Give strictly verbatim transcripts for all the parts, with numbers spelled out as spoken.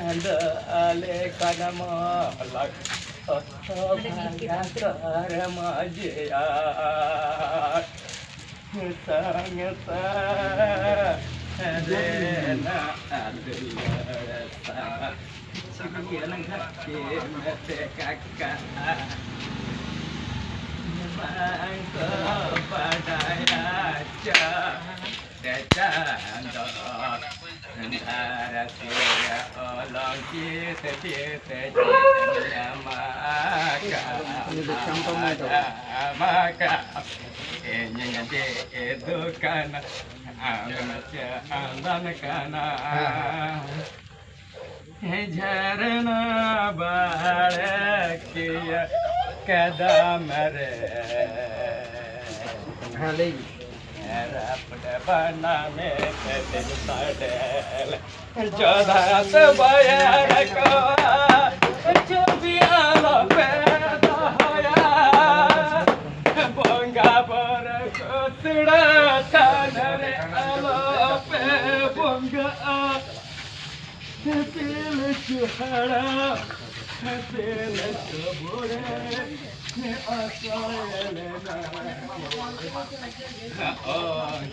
ᱟᱫᱚ ᱟᱞᱮ ᱠᱟᱱᱟ ᱢᱟᱞᱟ ᱚᱛᱚ ᱵᱷᱟᱸᱜᱟ ᱠᱟᱨ ᱢᱟᱹᱡᱷᱤ ᱟᱲ ᱥᱟᱝ ᱥᱟᱨᱮᱱᱟ ᱫᱩᱞᱟᱹᱲ ᱥᱟᱨ ᱥᱤᱨᱤᱭᱟᱱ ᱜᱷᱟᱴᱤ ᱢᱮᱛᱮ ᱠᱟᱠᱟ ᱵᱟᱝ ᱠᱚ ᱵᱟᱰᱟᱭᱟ ᱪᱟ ᱪᱟᱸᱫᱚ ᱫᱷᱟᱨᱟ ᱥᱩᱭᱟ ᱚᱞᱚᱝᱠᱤᱛ ᱛᱤᱛᱮ ᱧᱟᱢᱟ ᱩᱱᱤ ᱫᱚ ᱪᱟᱢᱯᱟ ᱢᱟᱹᱭ ᱛᱟᱵᱚᱱ᱾ ᱧᱟᱢᱟ ᱤᱧ ᱫᱮ ᱫᱩᱠᱟᱱᱟ ᱟᱢ ᱪᱟᱸᱫᱟᱱ ᱠᱟᱱᱟ᱾ ᱦᱮᱸ᱾ ᱡᱷᱟᱨᱱᱟ ᱵᱟᱲᱮ ᱠᱤᱭᱟ ᱠᱟᱫᱟᱢ ᱨᱮ᱾ ᱦᱮᱸ, ᱞᱟᱹᱭ ᱢᱮ᱾ ᱨᱟᱯᱰ ᱵᱟᱱᱟ ᱢᱮ ᱛᱮ ᱥᱟᱰᱮᱞ᱾ ᱡᱚᱫᱷᱟ ᱛᱮ ᱵᱟᱭᱟᱨ ᱠᱚ ᱪᱷᱚᱵᱤ ᱟᱞᱚ ᱯᱮ ᱫᱚᱦᱚᱭᱟ᱾ ᱵᱚᱸᱜᱟ ᱵᱚᱨ ᱠᱚ ᱥᱩᱲᱟ ᱛᱷᱟᱱ ᱨᱮ ᱟᱞᱚ ᱯᱮ ᱵᱚᱸᱜᱟᱜᱼᱟ᱾ ᱯᱤᱞᱪᱩ ᱦᱟᱲᱟᱢ, ᱯᱤᱞᱪᱩ ᱵᱩᱲᱦᱤ, ᱚᱠᱚᱭ ᱞᱮᱱᱟ? ᱚ,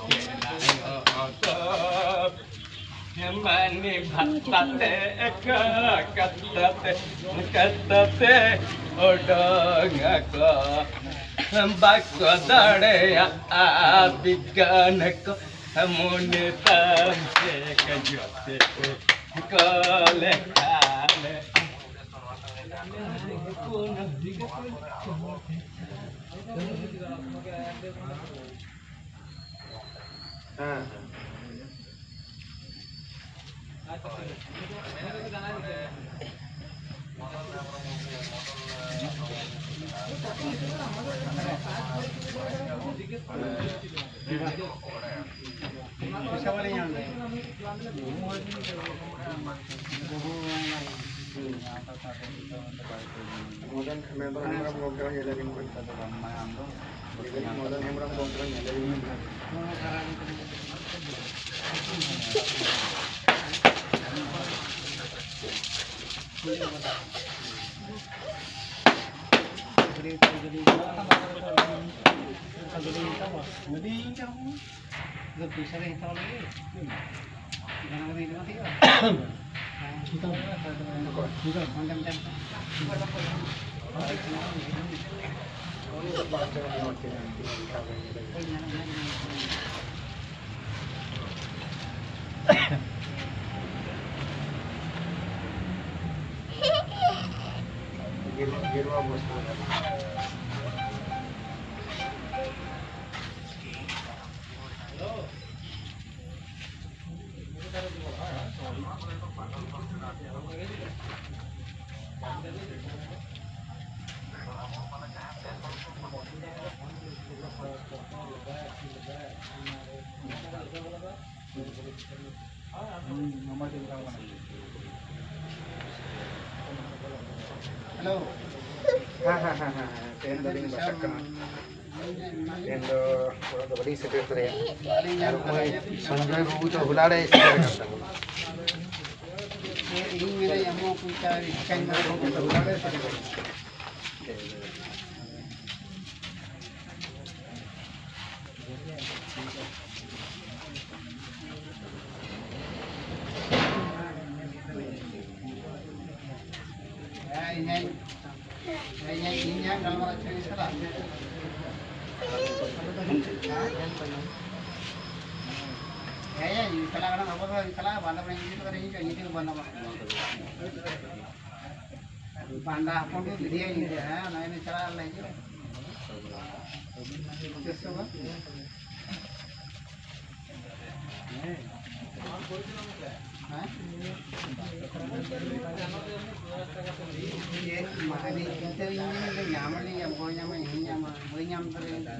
ᱪᱮᱫᱟᱜ ᱚᱛᱚᱵ? ᱢᱟᱹᱱᱤ ᱵᱷᱟᱛᱟ ᱛᱮ, ᱠᱟᱛᱟ ᱛᱮ, ᱠᱟᱛᱟ ᱛᱮ, ᱚᱰᱚᱝ ᱟᱠᱚ᱾ ᱵᱟᱠᱚ ᱫᱟᱲᱮᱭᱟᱜᱼᱟ ᱵᱤᱜᱽᱜᱟᱱ ᱠᱚ᱾ ᱢᱚᱱᱮ ᱛᱟᱢ ᱪᱮᱫ ᱡᱚᱛᱮ ᱠᱚ ᱞᱮᱠᱷᱟᱱ᱾ ᱦᱮᱸ, ᱦᱮᱸ᱾ ᱢᱚᱫᱚᱱ ᱦᱮᱢᱵᱨᱚᱢ ᱜᱚᱢᱠᱮ ᱦᱚᱸ ᱧᱮᱞ ᱟᱹᱞᱤᱧ ᱠᱟᱱᱟ᱾ ᱢᱚᱫᱚᱱ ᱦᱮᱢᱵᱨᱚᱢ ᱜᱚᱢᱠᱮ ᱦᱚᱸ ᱧᱮᱞ ᱟᱹᱞᱤᱧ ᱠᱟᱱᱟ᱾ ᱦᱮᱞᱳ᱾ ᱦᱮᱸ, ᱦᱮᱸ, ᱦᱮᱸ, ᱦᱮᱸ, ᱦᱮᱸ, ᱛᱮᱦᱮᱧ ᱫᱚᱞᱤᱧ ᱵᱟᱥᱟᱜ ᱠᱟᱱᱟ᱾ ᱛᱮᱦᱮᱧ ᱫᱚ ᱚᱲᱟᱜ ᱫᱚ ᱵᱟᱹᱞᱤᱧ ᱥᱮᱴᱮᱨ ᱫᱟᱲᱮᱭᱟᱜᱼᱟ᱾ ᱟᱨ ᱱᱚᱜᱼᱚᱭ ᱥᱚᱧᱡᱚᱭ ᱵᱟᱹᱵᱩ ᱫᱚ ᱦᱚᱞᱟ ᱨᱮᱭ ᱥᱮᱴᱮᱨ ᱟᱠᱟᱱ ᱛᱟᱵᱚᱱᱟ᱾ ᱤᱧ ᱢᱮᱱᱟ ᱟᱢ ᱦᱚᱸ ᱯᱚᱭᱥᱟ ᱤᱧ ᱢᱟ ᱵᱟᱹᱵᱩ ᱫᱚ ᱦᱚᱞᱟ ᱨᱮᱭ ᱥᱮᱴᱮᱨ ᱟᱠᱟᱱᱟ᱾ ᱦᱮᱸ, ᱪᱟᱞᱟᱜ ᱠᱟᱱᱟ, ᱟᱵᱚ ᱫᱚ ᱪᱟᱞᱟᱜᱼᱟ, ᱵᱟᱸᱫᱟ ᱵᱚᱱ ᱤᱫᱤ ᱦᱚᱴᱚ ᱠᱟᱫᱟ, ᱤᱧ ᱫᱚ ᱵᱟᱸᱫᱟ ᱵᱚᱱ᱾ ᱵᱟᱸᱫᱟ ᱦᱚᱯᱚᱱ ᱠᱚ ᱜᱤᱰᱤᱭᱟ ᱧᱤᱫᱟᱹ, ᱦᱮᱸ, ᱚᱱᱟ ᱜᱮ ᱪᱟᱞᱟᱜ ᱟᱞᱮ ᱦᱤᱡᱩᱜ᱾ ᱪᱮᱫ ᱥᱮ ᱵᱟᱝ? ᱦᱮᱸ? ᱪᱮᱫ ᱢᱟᱦᱟᱞᱤ ᱪᱤᱱᱛᱟᱹ ᱤᱧ ᱧᱟᱢ ᱟᱹᱞᱤᱧ, ᱵᱟᱹᱧ ᱧᱟᱢᱟ, ᱤᱧ ᱧᱟᱢᱟ, ᱵᱟᱹᱧ ᱧᱟᱢ ᱫᱟᱲᱮᱭᱟᱜᱼᱟ᱾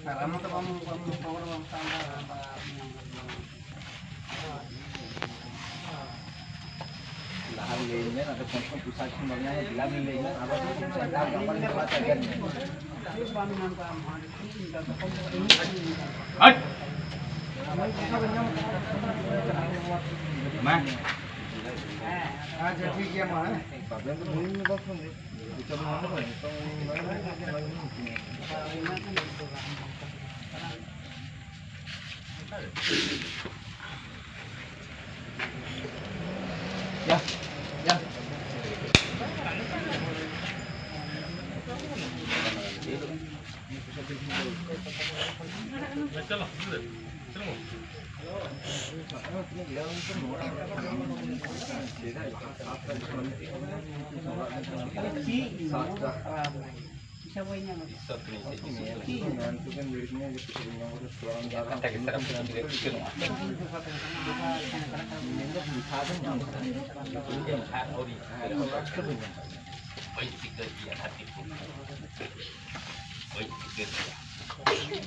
ᱥᱟᱨᱟ ᱢᱚᱛᱚ ᱵᱟᱢ, ᱵᱟᱢ ᱠᱷᱚᱵᱚᱨ ᱵᱟᱢ ᱦᱟᱛᱟᱣ ᱮᱫᱟ᱾ ᱞᱟᱦᱟ ᱞᱟᱹᱭ ᱢᱮ, ᱟᱫᱚ ᱠᱚᱢ ᱥᱮ ᱠᱚᱢ ᱯᱚᱭᱥᱟ ᱠᱚ ᱵᱟᱝ ᱧᱟᱢᱚᱜ, ᱵᱤᱞᱟ ᱵᱤᱱ ᱞᱟᱹᱭ ᱢᱮ, ᱟᱫᱚ ᱠᱚᱢ ᱥᱮ ᱠᱚᱢ ᱫᱟᱢ ᱧᱟᱢᱚᱜ ᱠᱟᱱᱟ, ᱵᱟᱝ ᱧᱟᱢᱚᱜ ᱠᱟᱱᱟ᱾ ᱦᱟᱴ! ᱢᱟ᱾ ᱟᱪᱪᱷᱟ, ᱴᱷᱤᱠ ᱜᱮᱭᱟ ᱢᱟ, ᱦᱮᱸ᱾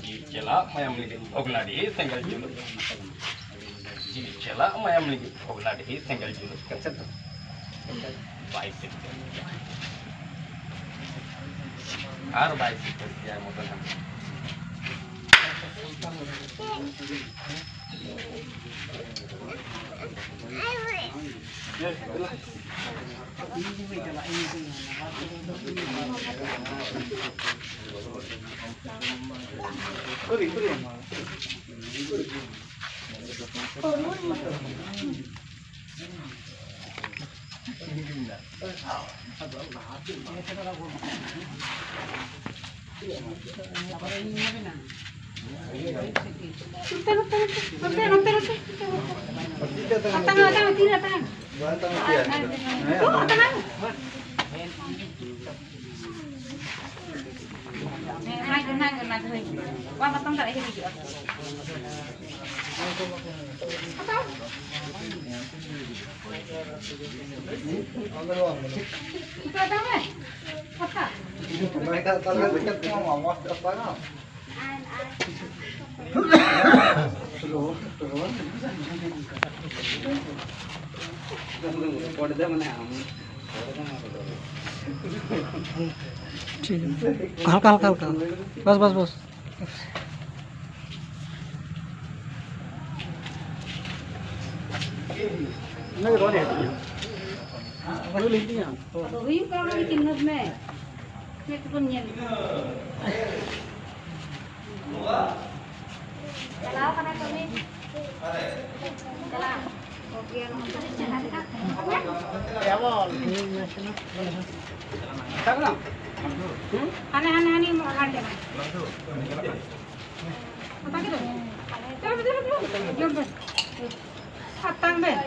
ᱡᱤᱣᱤ ᱪᱟᱞᱟᱜ ᱢᱟᱭᱟᱢ ᱞᱤᱸᱜᱤ ᱵᱷᱚᱜᱽᱱᱟᱰᱤ ᱥᱮᱸᱜᱮᱞ ᱡᱩᱞᱩᱜ᱾ ᱡᱤᱣᱤ ᱪᱟᱞᱟᱜ ᱢᱟᱭᱟᱢ ᱞᱤᱸᱜᱤ ᱵᱷᱚᱜᱽᱱᱟᱰᱤ ᱥᱮᱸᱜᱮᱞ ᱡᱩᱞᱩᱜ᱾ ᱵᱟᱭ ᱥᱤᱠᱟᱹᱨ ᱜᱮᱭᱟ᱾ ᱟᱨ ᱵᱟᱭ ᱥᱤᱠᱟᱹᱨ ᱜᱮᱭᱟ ᱢᱚᱫᱚᱱ ᱦᱮᱢᱵᱨᱚᱢ᱾ ᱱᱚᱛᱮ, ᱱᱚᱛᱮ, ᱱᱚᱛᱮ, ᱱᱚᱛᱮ, ᱱᱚᱛᱮ, ᱱᱚᱛᱮ᱾ ᱟᱛᱟᱝ, ᱟᱛᱟᱝ, ᱛᱤᱨᱮ ᱟᱛᱟᱝ? ᱟᱛᱟᱝ᱾ ᱦᱮᱸ, ᱚᱱᱟ ᱜᱮ, ᱚᱱᱟ ᱜᱮ, ᱚᱱᱟ ᱜᱮ ᱦᱩᱭ ᱠᱟᱱᱟ᱾ ᱵᱟᱢ ᱟᱛᱟᱝ ᱫᱟᱲᱮᱭᱟᱜᱼᱟ, ᱦᱤᱨᱤᱡᱚᱜᱼᱟ᱾ ᱱᱤᱛᱚᱜ ᱟᱛᱟᱝ ᱢᱮ᱾ ᱯᱷᱟᱸᱠᱟ᱾ ᱴᱷᱤᱠ ᱜᱮᱭᱟ᱾ ᱦᱟᱞᱠᱟ, ᱦᱟᱞᱠᱟ, ᱦᱟᱞᱠᱟ᱾ ᱵᱟᱥ, ᱵᱟᱥ, ᱵᱟᱥ᱾ ᱟᱫᱚ ᱦᱩᱭᱩᱜ ᱠᱟᱱᱟ, ᱚᱱᱟ ᱜᱮ ᱪᱤᱱᱦᱟᱹᱯ ᱢᱮ᱾ ᱢᱮᱫ ᱛᱮᱵᱚᱱ ᱧᱮᱞ᱾ ᱪᱟᱞᱟᱣ ᱠᱟᱱᱟ ᱠᱟᱹᱢᱤ᱾ ᱪᱟᱞᱟᱣ᱾ ᱦᱟᱱᱮ, ᱦᱟᱱᱮ, ᱦᱟᱱᱮ, ᱦᱟᱱᱮ ᱪᱟᱞᱟᱣ᱾ ᱦᱟᱛᱟᱣ ᱠᱮᱫᱟ? ᱪᱚᱞᱚ, ᱪᱚᱞᱚ, ᱪᱚᱞᱚ᱾ ᱡᱚᱢ ᱯᱮ᱾ ᱟᱛᱟᱝ ᱵᱮᱱ᱾